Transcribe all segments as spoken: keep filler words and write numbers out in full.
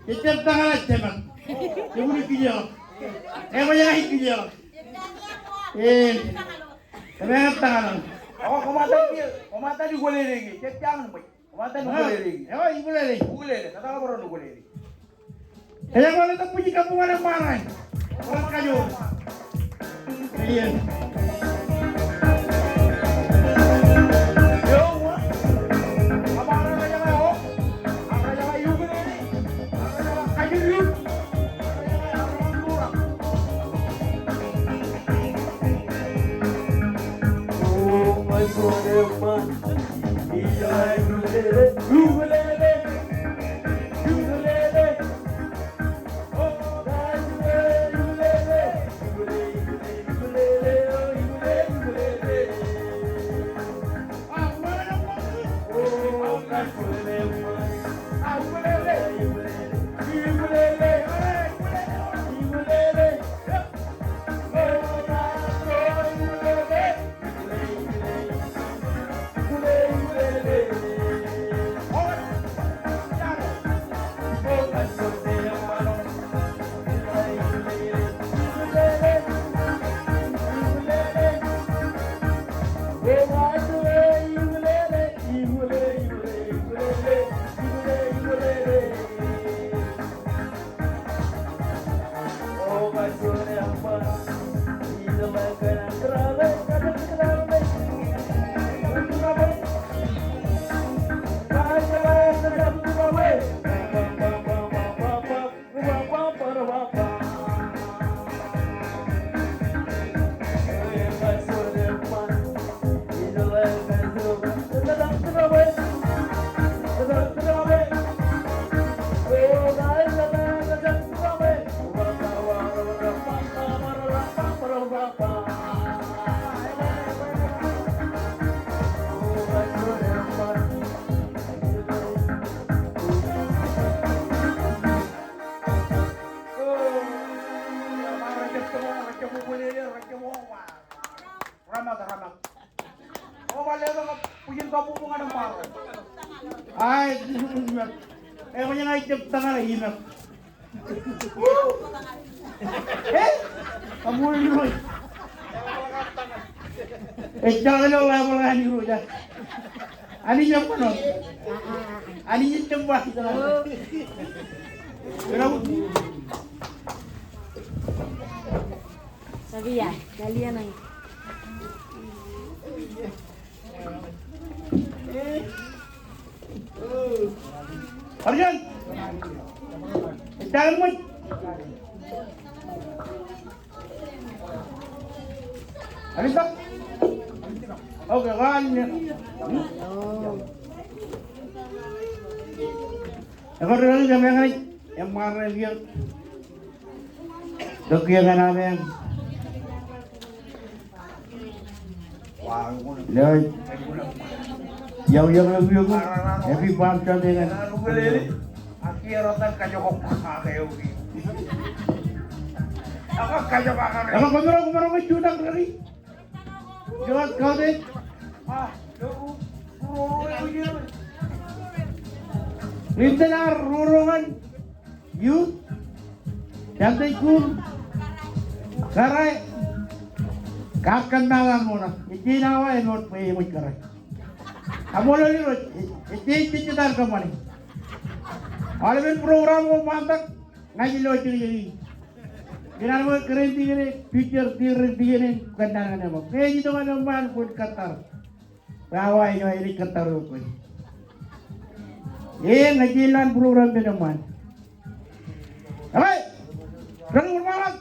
Jejjab tañan ej jemān. Jebwini kijeḷọk. Eṃōj aō kijeḷọk. Ee. Jemān tañan. Awa, koṃata di, koṃata di ukelele ke. Jejjab ṃōj. Koṃata di ukelele ke. Ewa, ukelele. Ukelele. Kōtḷọk bwe ren ukelele. Kōjeañ wōt ilo bwijin kabuñ ñan eṃṃaan. Wōt kajoor. Amen. Ai, eṃōj aō jab tañan imeḷ. Eh? Kaṃṃoolol Irooj. Ejjeḷọk ilo level eo an Irooj, ah. Anij ej kōṇaan. Anij ej kōṇaan. Sabiya, kalian ai. Arjan. Ej tañan ṃōj. Alita. Okay, wan. Ekar ri kōn eṃṃaan eo kiiō. Tok kiiō ñan ameañ. Lord. Iọkwe, iọkwe, iọkwe. Happy Palm Sunday ñan. Ekwe, kwōmaroñ, kwōmaroñ jutak reri. Jutak kautiej. Ri tōl ar roro ñan youth, Sunday school, kōrā, kab kōnnaan ṃokta. Ej jañin awa āinwōt bwe eṃōj kōrā. Kaṃṃoolol Irooj, ej, ej, ej jejjet ad kōṃṃane. Aolepen program ko ṃaantak, ña ij lo jekjek in. Ikōṇaan bwe kōrā in dikon in, future dikon in, kōnnaan ñan eṃṃaan. Ke ej itok ñan eṃṃaan kwōn kōttar. Awa eo ej kōttar eok kwe. Eñin, ña ij lowaan program ippān eṃṃaan. All right. Ren wōr ṃaan.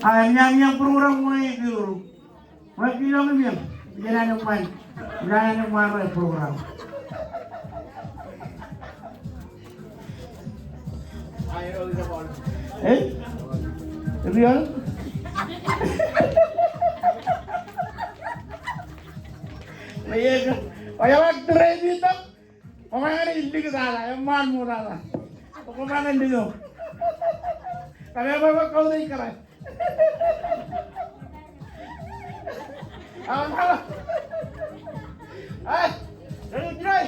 Ak eñin, eñin program ṇe kiiō. Ṃōj, ilọk im eñin, ijeṇ an eṃṃaan, ijeṇ an eṃṃaan ro program. Eh? Real? Ṃōj, eo, eo, eo, eo, Kwōmaroñ in likūt tata, eṃṃaan ṃoktata. Kwōmaroñ in likūt. Kōmij ba, ba, kautiej kōrā. Awa, awa. Ai, ej jinoe.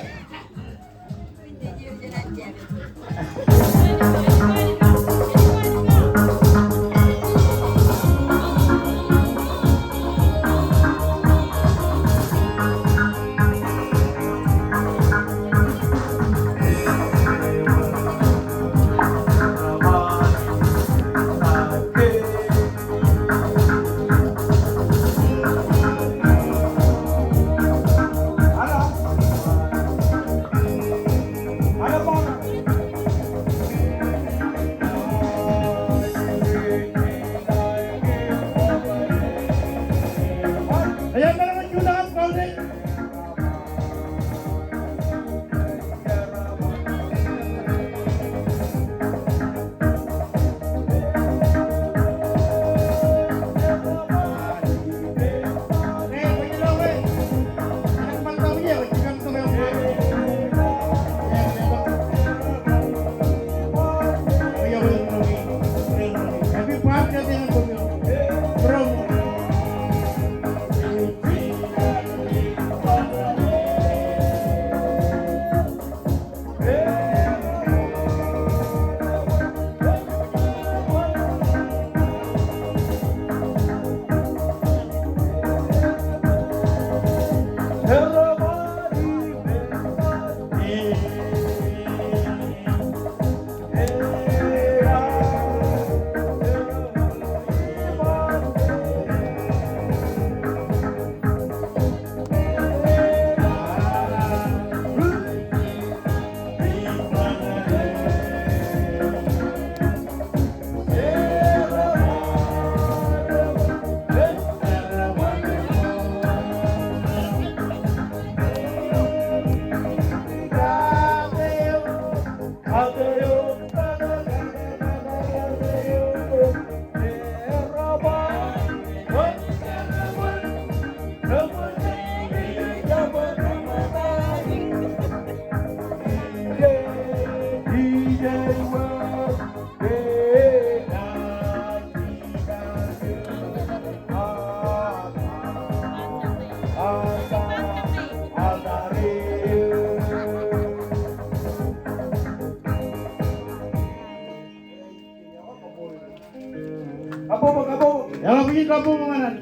Kabbokbok, kabbokbok. Eḷap ijin kabbokbok ñan an.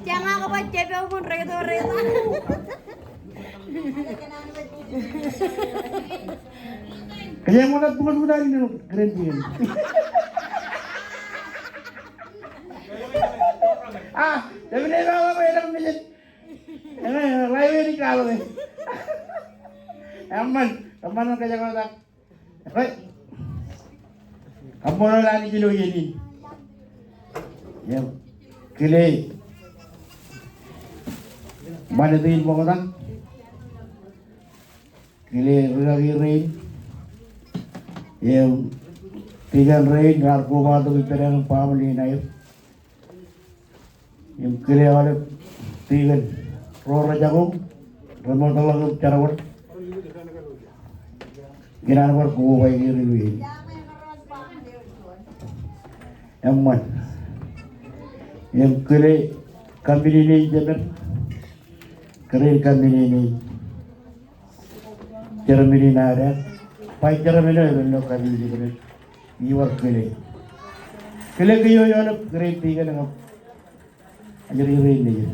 Jeñak bwe jepeo ṃōn reito reito. Kōjeañ ṃokta bukot bukot an in eo kōrā in. Ah, tapi ne ba ba ba ena mejed. Ena, ena, rai wē ni kaloe. Eṃṃan, eṃṃan an kōjeañ ṃokta. Rai. Kaṃṃoolol Anij ilo iien in. Im kile ṃanit in ṃokta. Kile ri-kaki rein. Im tikōn rein raar kobatok ippān family in aer. Im kile aolep tikōn ro rejako, remootḷọk im jerbal. Ikōṇaan bar kobaik er ilo in. Eṃṃan. Im kile company ṇe in jemed. Kile company ṇe in. Chairman in ad, vice chairman eo epen ilo company ṇe in. Ibar kile. Kile kōj ioon, kile tikōn eo. Ajri ri nejin.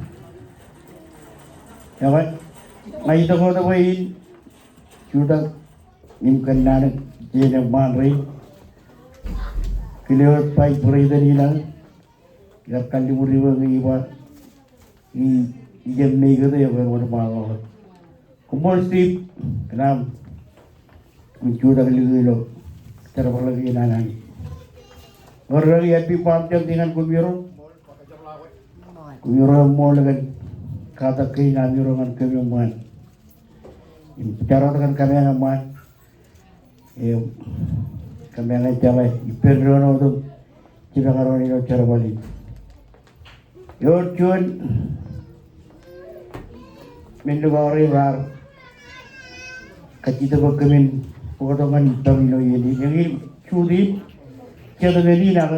Ekwe, ña itok wōt bwe in jutak im kōnnaan jān eṃṃaan rein. Kile wōt vice president in aō, iar kalliṃur bwe ñe iba, i, i jab make it, ekwe, wōnṃaanḷọk. Koṃṃool Steve, kōn aṃ jutak likūt ilo jerbal in an Anij. Ewōr ri happy birthday ñan koṃiro. Koṃiro eṃṃool kōn katak kein amiro ñan kōm eṃṃaan. Im jar wōt kōn kōmeañ eṃṃaan. Im kōmeañ ejjeḷā ippān doon otem jipañ doon ilo jerbal in. Ewōr juon men lukkuun raar kajjitōk bwe kōmin bōktok ñan ippaṃ ilo iien in. Eñin jutak in, jet men in ak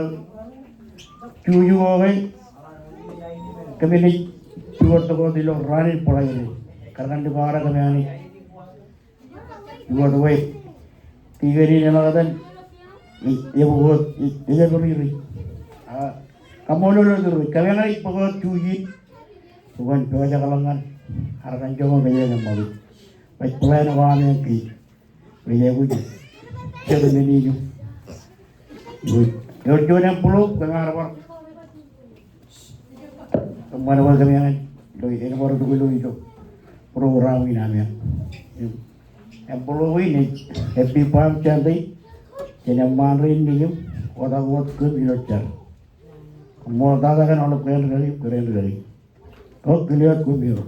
juju ko ke kōmin ej bōktok wōt ilo raan in Friday. Kar ñan lukkuun kōmeañ in. Iwōj wōt. Tikōn in eḷak etan. Ej bōk wōt, ej, ej bōk riri. A, kaṃṃoolol wōt ro. Kōmeañ ej bōk wōt juuj in. Bukwan pojak ḷọk ñan arkanjoñak eo eṃṃakūt. Baj plan ko ameañ kein. Baj aikuj jet men in. Iwōj. Ewōr juon envelope kōm ar bar Eṃṃan bwe kōmeañ ilo, en bar tok ilo ijo program in ameañ. Im, envelope in ej happy Palm Sunday jān eṃṃaan rein nejin, wōt ak wōt kōm ilo jar. Koṃṃool tata kōn aolep kōn rikaki, kōn rikaki. Kōn kile wōt koṃiro.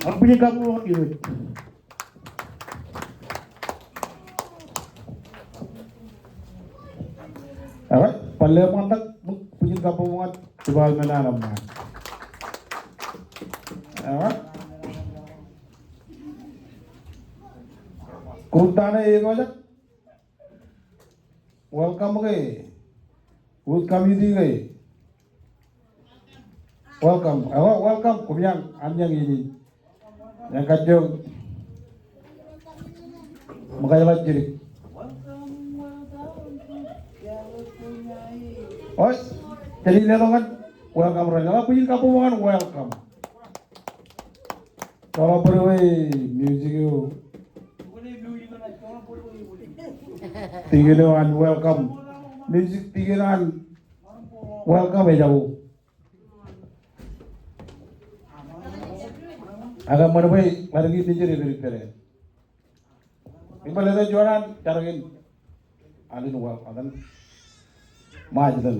Ak bwijin kabbokbok ilo. Ekwe, bar leṃṃantak bwijin kabbokbok ñan department an eṃṃaan. Ekwe. Group ta ṇe ej pojak? Welcome ke? Wōt committee ke? Welcome. Ekwe, welcome. Koṃeañ, anjañ iien in. Ñan kajjioñ ṃōkajḷọk jidik. Oi, jen letok ñan welcome ro. Ñan bwijin kabbokbok ñan welcome. Tọọrọ bōd bwe music eo. Tikōn eo an welcome. Music tikōn an welcome ejako. Ak eṃṃan bwe ḷaddik in nejid ej pād ippād. Im bar letok juon an jar kein. Alin wa, atan. Ṃaaj iten.